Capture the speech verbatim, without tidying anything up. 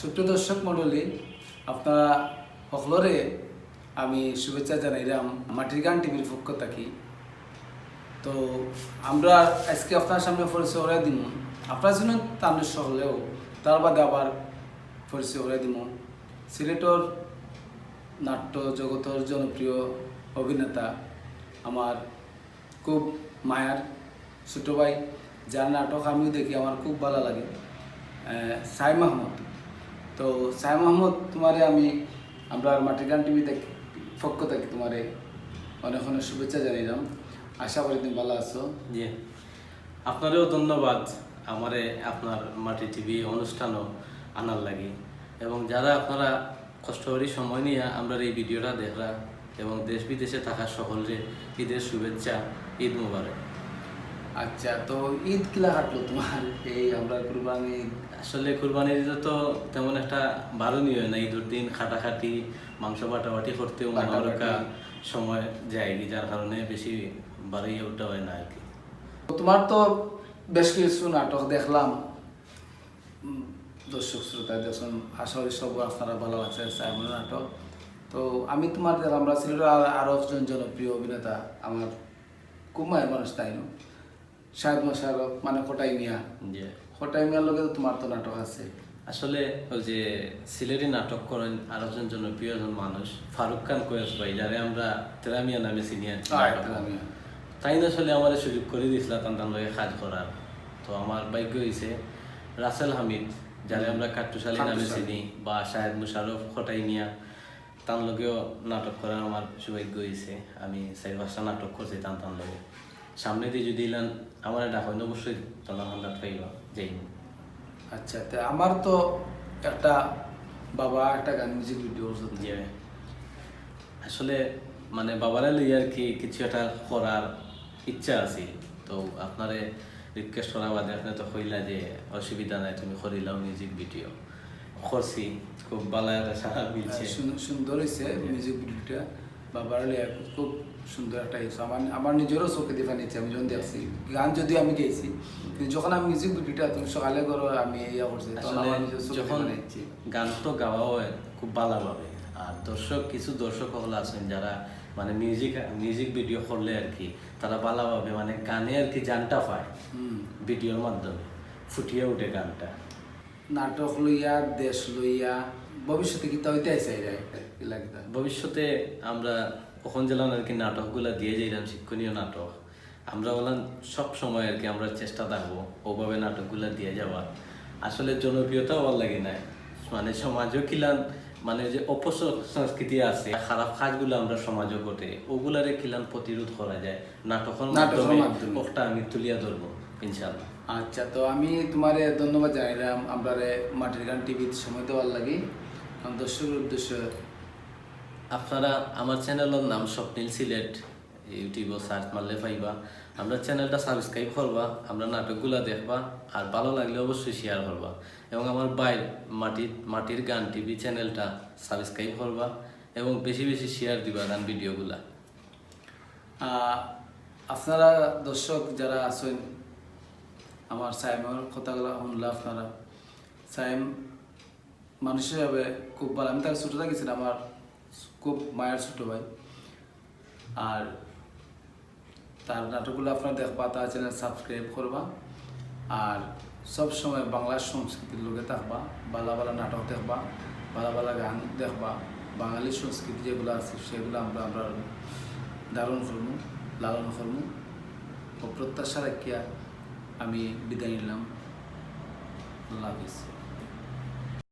সুপ্রিয় দর্শক মণ্ডলী, আপনারা সকলরে আমি শুভেচ্ছা জানাইলাম মাটির গান টিভির পক্ষ থাকি। তো আমরা আজকে আপনার সামনে পরিচয় করাই দিমু, আপনারা চিনইন তানরে সকলেউ, তার বাদে আবার পরিচয় করাই দিমু সিলেটর নাট্য জগতর জনপ্রিয় অভিনেতা, আমার খুব মায়ার ছোট ভাই, যার নাটক আমিও দেখি, আমার খুব ভালা লাগে, আহ, সাইম আহমদ। তো সাইম আহমদ, তুমারে আমি আমরার মাটির গান টিভি থাকি, পক্ষ থাকি তুমারে অনেক অনেক শুভেচ্ছা জানাইলাম। আশা করি তুমি ভালা আছো। জি, আপনারেও ধন্যবাদ আমারে আপনার মাটি টিভি অনুষ্ঠানও আনার লাগি, এবং যারা আপনারা কষ্ট করি সময় নিয়া আমরার এই ভিডিওটা দেখরা এবং দেশ বিদেশে থাকা সকলরে ঈদের শুভেচ্ছা, ঈদ মোবারক। আচ্ছা, তো ঈদ কিলা কাটলো তুমার? এই আমরা কুরবানি ঈদ। আসলে কুরবানি ঈদে তো তেমন একটা বারুনি হয় না, ঈদর দিন কাটাকাটি, মাংস বাটাবাটি করতেও মনে হয় কাটাকাটি। সময় যায়গি, যার কারণে বেশি বারইয়া উঠা হয় না আর কি। তো তুমার তো বেশ কিছু নাটক দেখলাম, উম, দর্শক শ্রোতা দেখছইন, আশা করি সব আপনারা ভালা লাগছে সাইমর নাটক। তো আমি তুমার দেখলাম, আমরা সিলেটর আর-, আরো একজন জনপ্রিয় অভিনেতা, আমার খুব মায়ার মানুষ তাইন, শাহেদ মোশাররফ, মানে কটাই মিয়া। জি। কটাই মিয়ার লগে তো তুমার তো নাটক আছে। আসলে ওই যে সিলেটি নাটক করইন আরো একজন জনপ্রিয় একজন মানুষ, ফারুক খান কয়েস ভাই, যারে আমরা তেরা মিয়া নামে চিনি আর কি। হ্যাঁ, নাটক। তেরা মিয়া। তাইন আসলে আমারে সুযোগ করি দিছলা তান তান লগে কাজ করার। তো আমার ভাগ্য হইছে রাসেল হামিদ, যারে হুম। আমরা কাট্টুশ আলী নামে কাট্টুশ আলী। চিনি, বা শাহেদ মোশাররফ, কটাই মিয়া, তান লগেও নাটক করার আমার সৌভাগ্য হইছে। আমি চাইর পাঁচটা নাটক করছি তান তান লগে। সামনেদি যদি ইলান আমারে ডাকইন, অবশ্যই তান হান্দাত পাইবা, যাইমু। আচ্ছা, তে আমার তো একটা বাবা একটা গান মিউজিক ভিডিও করছে। জি। আসলে মানে বাবারে লইয়া আর কি কিছু একটা করার ইচ্ছা আছে। তো আপনারে রিকোয়েস্ট করার বাদে আপনে তো কইলা যে অসুবিধা নাই, তুমি করিলাও মিউজিক ভিডিও। করছি, খুব ভালা একটা সাড়া মিলছে। হ্যাঁ, সুন-, সুন্দর হইছে জি। মিউজিক ভিডিওটা। বাবার লিয়া খুব সুন্দর একটা ইয়ে। আমার, আমার নিজেরও চোখে দি পানি আইছে, আমি যখন দেখছি। গান যদিও আমি গেয়েছি, কিন্তু যখন আমি মিউজিক ভিডিওটা তুমি সকালে করো, আমি ইয়া করছি, তখন আসলে আমার নিজের চোখে দি যখন পানি আইছে। গান তো গাওয়া হয় খুব ভালাভাবে, আর দর্শক, কিছু দর্শক হকল আছেন যারা মানে মিউজিক, মিউজিক ভিডিও করলে আর কি, তারা ভালাভাবে মানে গানে আর কি জানটা পায় হুম। ভিডিওর মাধ্যমে ফুটিয়ে উঠে গানটা। নাটক লইয়া, দেশ লইয়া, ভবিষ্যতে কিতা হইতে চাইরা একটা কি লাগতা? ভবিষ্যতে আমরা অখন যেলান আর কি নাটকগুলা দিয়ে যাইলাম, শিক্ষণীয় নাটক। আমরা ওলান সব সময় আর কি আমরা চেষ্টা থাকবো ওভাবে নাটকগুলা দিয়ে যাওয়ার। আসলে জনপ্রিয়তা হওয়ার লাগি নাই, মানে সমাজও কিলান, মানে যে অপসংস্কৃতি আছে, খারাপ কাজগুলো আমরা সমাজও ঘটে, ওগুলারে কিলান প্রতিরোধ করা যায় নাটকের নাটকের মাধ্যমে, মাধ্যমে। ওটা আমি তুলিয়া ধরবো ইনশাআল্লাহ। আচ্ছা, তো আমি তোমারে ধন্যবাদ জানাইলাম আমরারে মাটির গান টিভিত সময় দেওয়ার লাগি। আমার দর্শকের উদ্দেশ্যে আপনারা আমার চ্যানেলের নাম স্বপ্নিল সিলেট, ইউটিউবও সার্চ মারলে পাইবা। আমরা চ্যানেলটা সাবস্ক্রাইব করবা, আমরা নাটকগুলা দেখবা, আর ভালো লাগলে অবশ্যই শেয়ার করবা। এবং আমার ভাই মাটির, মাটির গান টিভি চ্যানেলটা সাবস্ক্রাইব করবা এবং বেশি বেশি শেয়ার দিবা গান ভিডিওগুলা। আহ, আপনারা দর্শক যারা আছেন, আমার সাইমর কথাগুলা শুনলা আপনারা। সাইম মানুষ হিসাবে খুব ভালো, আমি তার ছোট থাকি ছিলাম, আমার খুব মায়ের ছোট ভাই। আর তার নাটকগুলো আপনারা দেখবা, তার চ্যানেল সাবস্ক্রাইব করবা। আর সব সময় বাংলা সংস্কৃতির লগে থাকবা, ভালা ভালা নাটক দেখবা, ভালা ভালা গান দেখবা। বাঙালি সংস্কৃতি যেগুলো আছে সেগুলো আমরা, আমরা ধারণ করমু, লালন করমু। ও প্রত্যাশা রাখিয়া আমি বিদায় নিলাম। আল্লাহ হাফিজ।